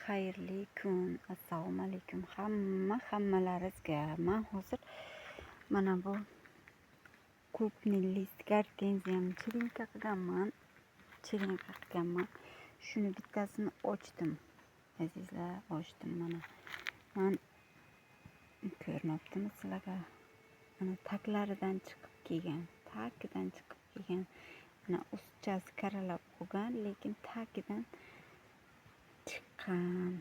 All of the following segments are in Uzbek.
Xayrli kun. Assalomu alaykum hammalaringizga. Men hozir mana bu крупный лист gortenziyamni черенка qilganman. Черенка qilganman. Shuni bittasini ochdim. Azizlar, ochdim mana. Man ko'rinyaptimi sizlarga? Mana taklaridan chiqib kelgan, takidan chiqib kelgan. Mana ustchasi karalab qolgan, lekin takidan chiqqan.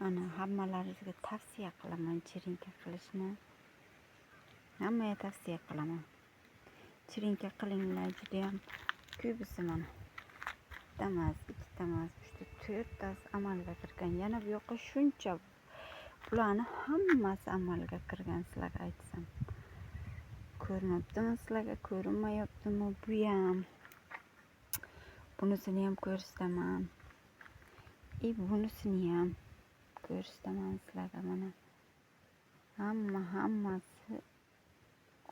Ana hammalaringizga tavsiya qilaman черенка qilishni. Hammaga tavsiya qilaman. Черенка qilinglar, juda ham ko'pisi mana. Bitta emas, ikkita emas, uchta, to'rttasi amalga kirgan. Yana bu yoqqa shuncha bularni hammasi amalga kirgan sizlarga aytsam. Ko'rinyaptimi sizlarga, ko'rinmayaptimi? Bu ham. Bunisini ham ko'rsataman. И bunisini ham ko'rsataman sizlarga mana. Hammasi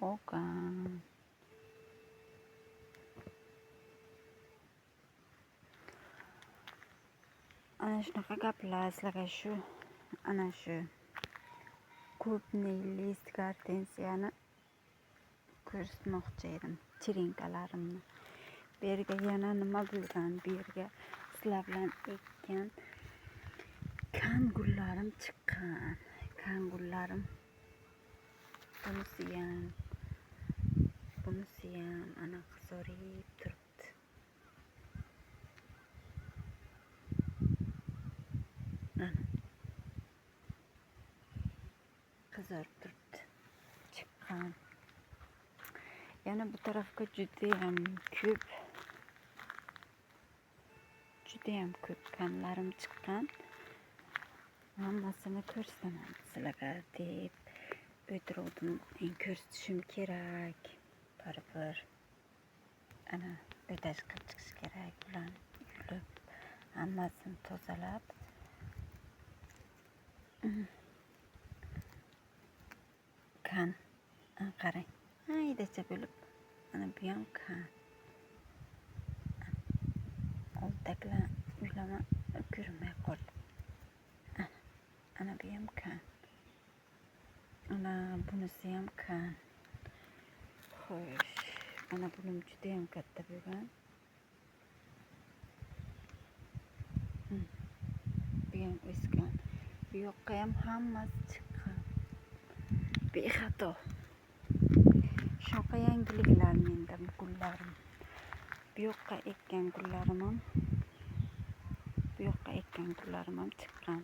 olgan. Ana shunaqa gaplar sizlarga shu ana shu крупный лист gortenziyani ko'rsatmoqchi edim, черенка larimni. Bu yerga yana nima bo'lgan? Bu yerga sizlar bilan ekkan kan gullarim chiqqan. Kan gullarim bunisi ham ana qizarib turibdi. Ana qizarib turibdi. Chiqqan. Yana bu tarafga judayam ko'p kanlarim chiqqan. Hammasini ko'rsataman sizlarga deb o'tiruvdim. Ko'rsatishim kerak. Baribir ana o'tash qilib chiqish kerak. Bularni yulib, hammasini tozalab. Kan. Qarang. Maydacha bo'lib, mana bu ham kan. Oldidagilar uylama ko'rinmay qoldi. Ana bu ham kan. Ana bunisi ham kan. Xo'sh, ana bunim juda ham katta bo'lgan. Bu ham o'sgan. Bu yoqqa ham hammasi chiqqan. Bexato. Shunaqa yangiliklar menda bu gullarim. Bu yoqqa ekkan gullarim ham, bu yoqqa ekkan gullarim ham chiqqan.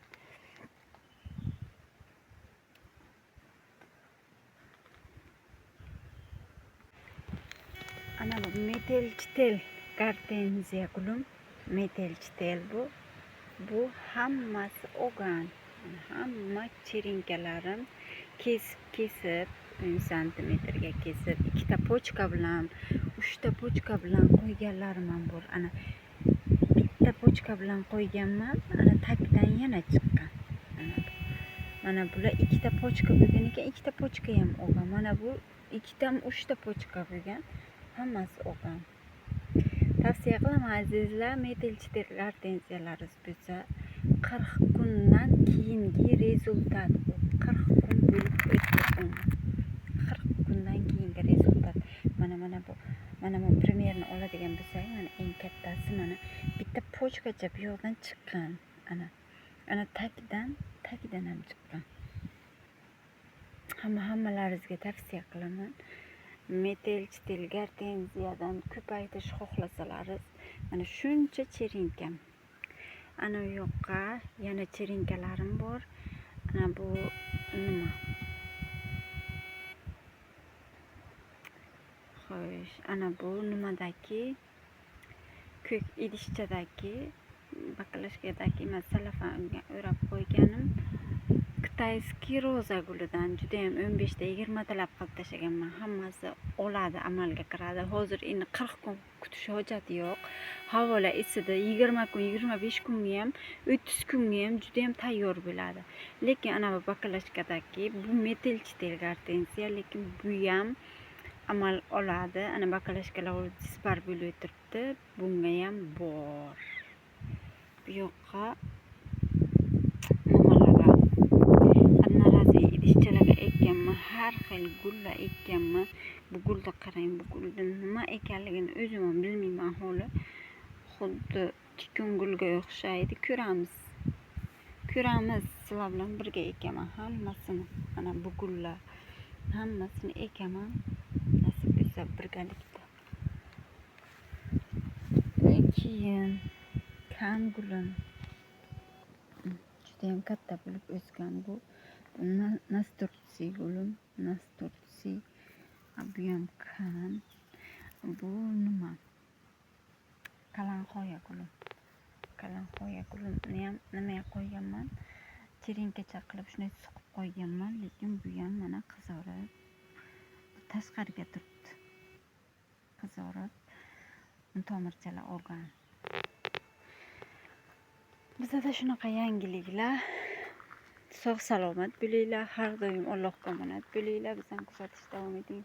Ana bu metelchitel gortenziya gulim, metelchitel bu. Bu hammasi olgan. Hamma черенка larim kesib 10 santimetrga kesib, ikkita pochka bilan, uchta pochka bilan qo'yganlarim ham bor. Ana bitta pochka bilan qo'yganman, ana tagidan yana chiqqan. Mana bular ikkita pochka bo'lgan ekan, ikkita pochka ham olgan. Mana bu ikkita, uchta pochka bo'lgan, hammasi olgan. Tavsiya qilaman azizlar, metelchitel gortenziyalaringiz bo'lsa, 40 kundan keyingi rezultat bu. 40 kun bo'lib o'tdi. 40 kundan keyingi rezultat. Mana bu primerni oladigan bo'lsak, mana eng kattasi mana bitta pochkacha bu yoqdan chiqqan. Ana tagidan ham chiqqan. Hammalaringizga tavsiya qilaman. Metelchitel gortenziyadan ko'paytirish xohlasalaringiz, mana shuncha черенка. Ana u yoqqa yana черенка larim bor. Ana bu nima? Xo'sh, ana bu nimadagi? Ko'k idishchadagi, bakalashkadagi emas, salafanga o'rab qo'yganim Китайский roza gulidan juda ham 15 ta 20 talab qilib tashlaganman. Hammasi oladi, amalga kiradi. Hozir endi 40 kun kutish hojati yo'q. Havolar isidi, 20 kun, 25 kunga ham, 30 kunga ham juda ham tayyor bo'ladi. Lekin ana bu bakalashkadagi bu metelchitel gortenziya, lekin bu ham amal oladi. Ana bakalashkalar dispar bo'lib o'tiribdi. Bunga ham bor. Bu Bu yoqqa nimalarga, одноразовый idishchalarga ekkanman, har xil gullar ekkanman. Bu gulni qarang, bu gulni nima ekanligini o'zim ham bilmayman holi. Xuddi gulga o'xshaydi. Ko'ramiz. Ko'ramiz, sizlar bilan birga ekaman hammasini. Mana bu gullar hammasini ekaman. Nasib bo'lsa birgalikda. Keyin kan gulim judayam katta bo'lib o'sgan bu. Bu nasturtiy gulim, nasturtiy. Bu ham kan. Bu nima? Kalanxoya gulim. Kalanxoya gulimni ham nimaga qo'yganman? Черенка cha qilib shunday suqib qo'yganman, lekin bu ham mana qizarib tashqariga turibdi. Qizarib tomirchalar olgan. Bizada shunaqa yangiliklar. Sog' salomat bo'linglar, har doim Allohga omonat bo'linglar. Bizani kuzatishda davom eting.